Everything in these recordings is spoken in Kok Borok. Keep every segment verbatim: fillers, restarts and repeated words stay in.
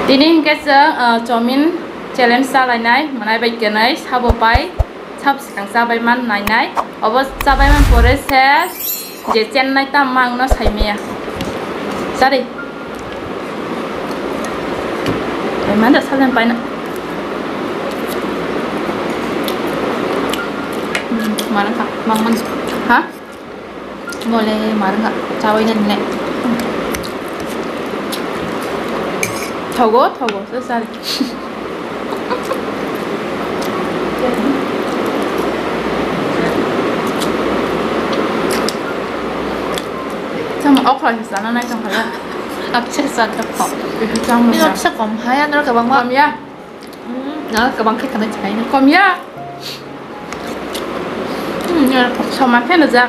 Tini hwnkhe chwng, ah, chomin challenge chalainai, mwnai bai kwnwi sabo pai, sabo swkang chabai man nainai. Obo chabai man pore se je chennai tam mangno saimaya. Chari. Emanda salen paina. Hmm, mana ka, mangman. Ha? Mole marwngkha, chawi nani le. Thogo, thogo, se sari. Tamo okra se sana nai tong khala. Akse sa tong. Tamo. Ni sa. Oksa kom hai, ano kabang ma. Kom ya. Hmm, na kabang khe khanai chai na. Kom ya. Hmm, ya. Soman khe na jak.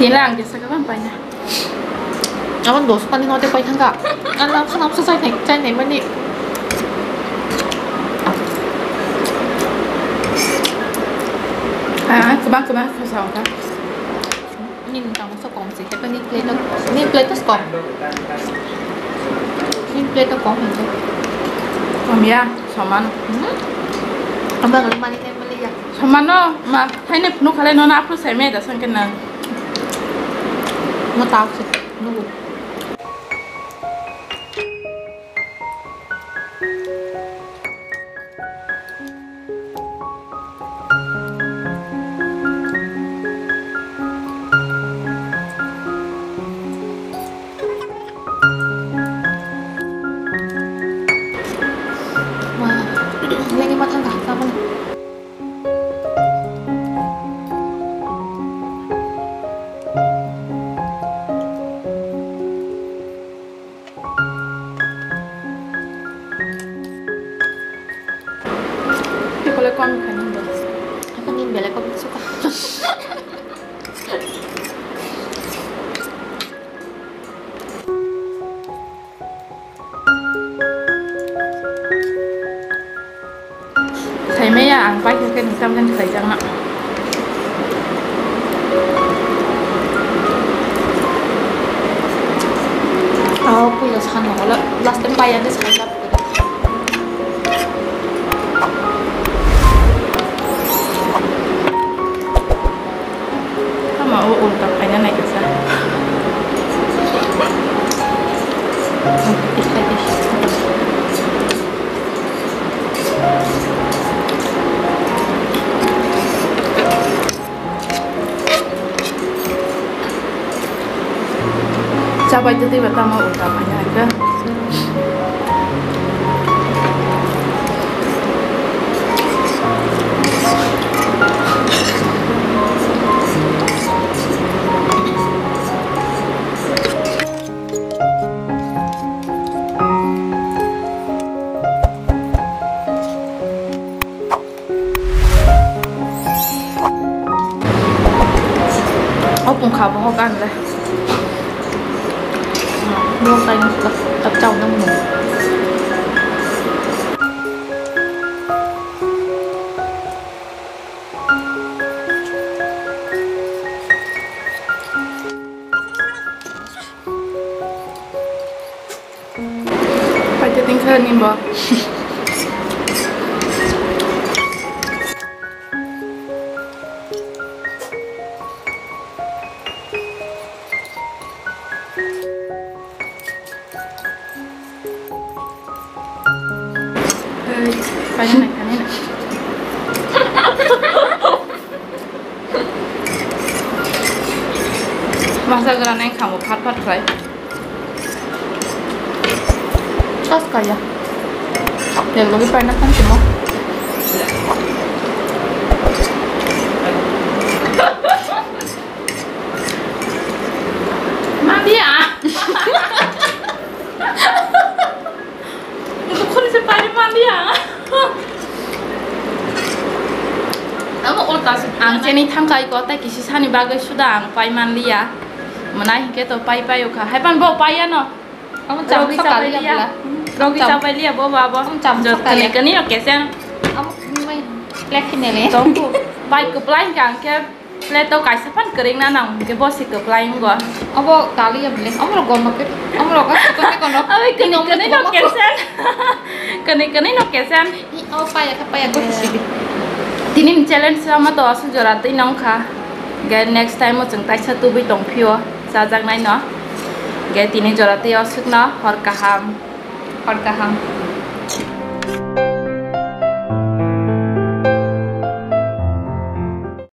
Tila ang jasa ka bang paina. Abang dos pani ngote pai thangka. Ang nang khanam sa chai nai, chai nai mani. Ah, kebang kebang kau sa ka. Ini tang sa kong si, tapi ini plate, ini plate kom. Ini plate kom ini. Kom ya, soman. Hmm? Abang lima ni nai mali ya. Soman no, ma, hai ne phunuk khalai no na apru sai me da sang kena. Mo tak si, nugu. Wah, ini matang dah, apa nih? Kole kom kha nini bo. Apa nini belai kom suka. Saimaya ang paikha khe nung tamjani khlaijakna. Oh, puila sanno holo last time paiyani saijak. Tamo o ulta khaina naikha sa. Chabai twi twi ba tamo ulta khaina naikha. O pungkha bohok ang le. Bo kain tak tak nang mo. Paite tingkha nimbo. Oi, paina na, paina na. Masa gra nai khamu phat phat khlai. Pas kaya. Yang lagi paina kan cuma. Mandi ya. Chini thangkai ko tai kisi sani bagwi suda ang pai manliya. Mwnai hinkhe to pai pai ukha. Haipan bo pai ano. Amo cham Rogi sa chapai kali liya. Abla. Rogi Cham- chapai liya bo ba bo. Amo cham Jot sa kali. Kani kani no kesen. Amo mai plek hinele. Tongku. Pai kwplai hinkhe ang khe plate o kaisa phan kwrwng na nang hinkhe bo se kwplai wnggo. Abo kali ya bele. Amo rok gom ke. Amo rok ka kono kono. Abi kani kani no kesen. Kani kani no kesen. Oh, paya ka paya ko sidi. Tini ni challenge sama to aswk jora twi nong kha. Ge next time o chwng taisa tubui tong phio chajaknai no. Ge tini jora twi aswk no hor kaham. Hor kaham.